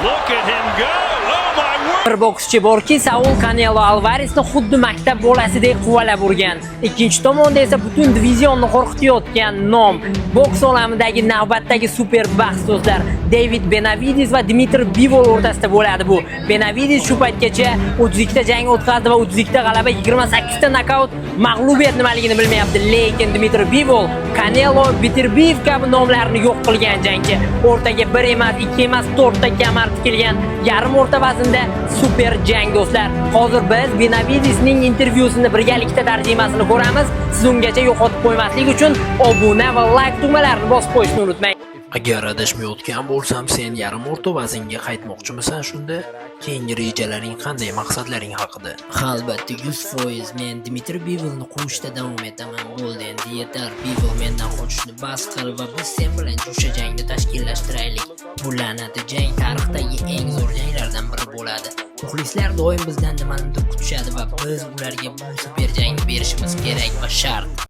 Look at him go. Oh my word. Bir bokschi borki, Saul Canelo Alvaresni xuddi maktab bolasidek quvalab urgan. Ikkinchi tomonda esa butun divizionni qo'rqitayotgan nom. Boks olamidagi navbatdagi super bahs, do'stlar. David Benavides va Dmitri Bivol o'rtasida bo'ladi bu. Benavides shu paytgacha 32 ta jang o'tkazdi va 32 ta g'alaba, 28 ta nokaut, mag'lubiyat nimaligini bilmayapti. Lekin Dmitri Bivol Canelo, Beterbiev kabi nomlarni yo'q qilgan jangchi. O'rtaga bir emas, ikki emas, to'rtta kamar tikilgan yarim o'rta vaznda super jang, do'stlar. Hozir biz Benavidesning intervyusini birgalikda tarjimasini ko'ramiz. Siz ungacha yo'qotib qo'ymaslik uchun obuna va like tugmalarini bosib qo'yishni unutmang. Agar adashmayotgan bo'lsam, sen yarim o'rta vaznga qaytmoqchimisan shunda? Keyingi rejalaring qanday, maqsadlaring haqida? Ha, albatta, 100% men Dmitri Bivolni quvishda davom etaman. Bo'ldi, endi yetar. Bivol, mendan qochishni bas qil va biz sen bilan o'sha jangni tashkillashtiraylik. Bu la'nati jang tarixdagi eng zo'r janglardan biri bo'ladi. Muxlislar doim bizdan nimanidir kutishadi va biz ularga bu super jangni berishimiz kerak va shart.